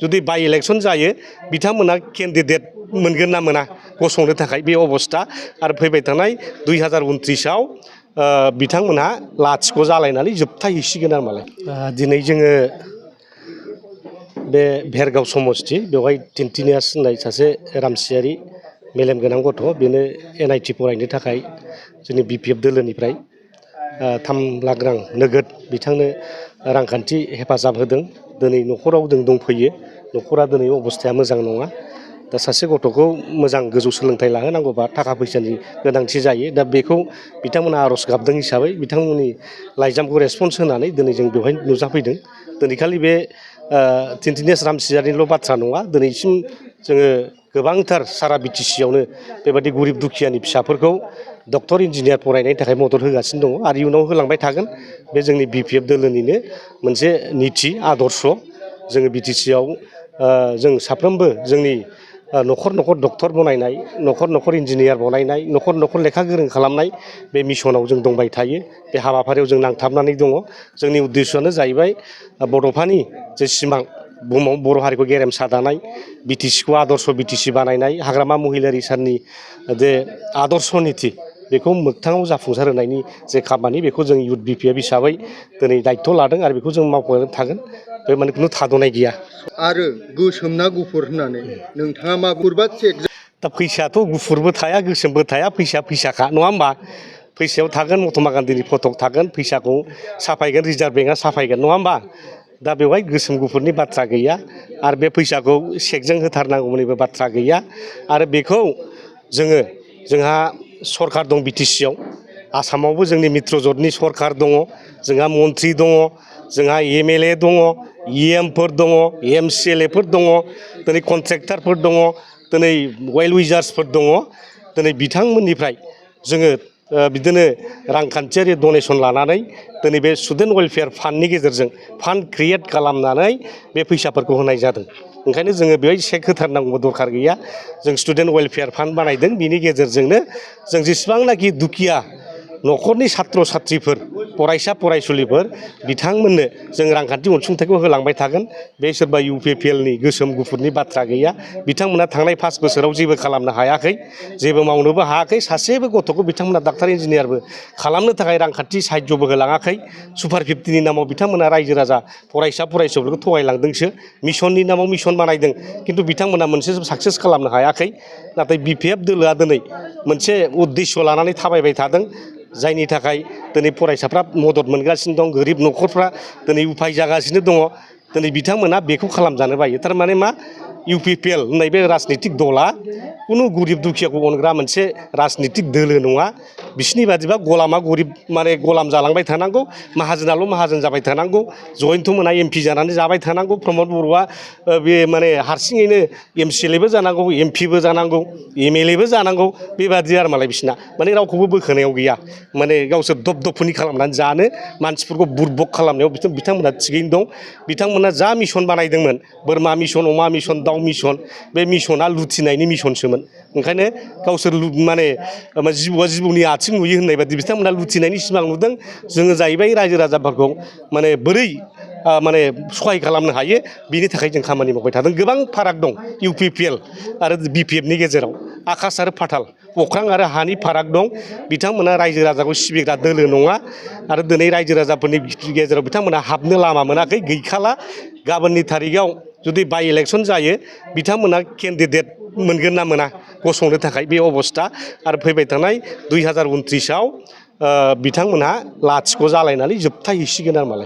जुदि by election जायो बिथांमोना केन्डिडेट मोनगोन ना मोना गसंनो थाखाय बे अबस्था आरो फैबाय थानाय 2029आव बिथांमोनहा लाथिख' जालायनानै जोबथाहैसिगोन आरो मालाय दिनै जोङो बे भेरगाव समस्ति बेवहाय टिन्टिनियास होननाय सासे रामसियारि मेलेम गोनां गथ' बेनो NIT फरायनो थाखाय जोंनि BPF दोलोनिफ्राय 3 लाख रां नोगोद बिथांनो रांखान्थि हेफाजाब होदों दिनै न'खराव जों दंफैयो न'खरा दिनै अबस्थाया मोजां नङा दा सासे गथ'खौ मोजां गोजौ सोलोंथाइ लाहोनांगौबा थाखा फैसानि गोनांथि जायो दा बेखौ बिथांमोना आर'ज गाबदों हिसाबै बिथांमोननि लाइजामखौ रेसपन्स होनानै दिनै जों बेवहाय नुजाफैदों दिनै खालि बे टिन्टिनियास रामसियारिनिल' बाथ्रा नङा दिनैसिम जोङो गोबांथार सारा BTCआवनो बेबायदि गरिब दुखियानि फिसाफोरखौ डक्टर इन्जिनियार फरायनायनि थाखाय मदद होगासिनो दङ आरो इयुनाव होलांबाय थागोन बे जोंनि BPF दोलोनिनो मोनसे निथि आदर्श जोङो BTCआव जों साफ्रोमबो जोंनि न'खर न'खर डक्टर बनायनाय न'खर न'खर इन्जिनियार बनायनाय न'खर न'खर लेखा गोरों खालामनाय बे मिशनाव जों दंबाय थायो बे हाबाफारियाव जों नांथाबनानै दङ जोंनि उद्देश्यआनो जाहैबाय बड'फानि जे सिमां बुहुमाव बर' हारिखौ गेरेमसा दानाय BTCखौ आदर्श BTC बानायनाय हाग्रामा महिलारि साननि जे आदर्श निथि बेखौ मोगथाङाव जाफुंसार होनायनि जे खामानि बेखौ जों इउथ BPF हिसाबै दिनै दायित्व लादों आरो बेखौ जों मावबाय थागोन बे माने खुनु थाद'नाय गैया आरो गोसोम ना गुफुर होननानै नोंथाङा मा गुरबा चेक दा फैसायाथ' गुफुरबो थाया गोसोमबो थाया फैसाखा नङा होमबा फैसायाव थागोन महात्मा गान्धीनि फट' थागोन फैसाखौ साफायगोन रिजार्भ बेंकआ साफायगोन नङा होमबा दा बेवहाय गोसोम गुफुरनि बाथ्रा गैया आरो बे फैसाखौ चेकजों होथारनांगौनिबो बाथ्रा गैया आरो बेखौ जोंहा सरकार दं BTCआव आसामावबो जोंनि मित्र जथनि सरकार दङ जोंहा मन्थ्रि दङ जोंहा MLA दङ EMफोर दङ MCLAफोर दङ दिनै कन्ट्रेक्टरफोर दङ दिनै वेल विजार्सफोर दङ दिनै बिथांमोननिफ्राय जोङो बिदिनो रांखान्थियारि डनेसन लानानै दिनै बे स्टुडेन्ट वेलफेयार फान्डनि गेजेरजों फान्ड क्रिएट खालामनानै बे फैसाफोरखौ होनाय जादों ओंखायनो जोङो बेवहाय चेक होथारनांगौबो दरखार गैया जों स्टुडेन्ट वेलफेयार फान्ड बानायदों बिनि गेजेरजोंनो जों जेसेबांनाखि दुखिया न'खरनि छात्र छात्रीफोर फरायसा फरायसुलिफोर बिथांमोननो जों रांखान्थि अनसुंथाइखौ होलांबाय थागोन बे सोरबा UPPLनि गोसोम गुफुरनि बाथ्रा गैया बिथांमोना थांनाय 5 बोसोराव जेबो खालामनो हायाखै जेबो मावनोबो हायाखै सासेबो गथ'खौ बिथांमोना डाक्टार इन्जिनियारबो खालामनो थाखाय रांखान्थि साहाय्यबो होलाङाखै सुपार 50नि नामाव बिथांमोना रायजो राजा फरायसा फरायसुलिफोरखौ थगायलांदोंसो मिशननि नामाव मिशन बानायदों खिन्थु बिथांमोना मोनसे साक्सेस खालामनो हायाखै नाथाय BPF दोलोआ दिनै मोनसे उद्देश्य लानानै थाबायबाय थादों जायनि थाखाय दिनै फरायसाफ्रा मदद मोनगासिनो दं गोरिब न'खरफ्रा दिनै उफाय जागासिनो दङ दिनै बिथांमोना बेखौ खालामजानो बायो थारमाने मा UPPL होननाय बे राजनितिक दला कुनु गरिब दुखियाखौ अनग्रा मोनसे राजनितिक दोलो नङा बिसिनि बादिबा गलामा गरिब माने गलाम जालांबाय थानांगौ माहाजोनाल' माहाजोन जाबाय थानांगौ जयन्त मोना MP जानानै जाबाय थानांगौ प्रमद बर'आ बे माने हारसिङैनो MCLAबो जानांगौ MPबो जानांगौ MLAबो जानांगौ बेबादि आरो मालाय बिसिना माने रावखौबो बोखोनायाव गैया माने गावसोर दबदबफोरनि खालामनानै जानो मानसिफोरखौ बुरबक खालामनायाव बिथांमोना थिगैनो दं बिथांमोना जा मिशन बानायदोंमोन बोरमा मिशन अमा मिशन दाउ मिशन बे मिशना लुथिनायनि मिशनसोमोन ओंखायनो गावसोर माने जिबौआ जिबौनि आथिं नुयो होननाय बादि बिथांमोना लुथिनायनि सिमां नुदों जोङो जाहैबाय रायजो राजाफोरखौ माने बोरै माने सहाय खालामनो हायो बिनि थाखाय जों खामानि मावबाय थादों गोबां फाराग दं UPPL आरो BPFनि गेजेराव आकाश आरो फाताल अख्रां आरो हानि फाराग दं बिथांमोना रायजो राजाखौ सिबिग्रा दोलो नङा आरो दिनै रायजो राजाफोरनि गेजेराव बिथांमोना हाबनो लामा मोनाखै गैखाला गाबोननि थारिखआव जुदि बाय इलेक्शन जायो बिथांमोना केन्डिडेट मोनगोन ना मोना गसंनो थाखाय बे अबस्था आरो फैबाय थानाय 2029आव बिथांमोनहा लाथिख' जालायनानै जोबथाहैसिगोन आरो मालाय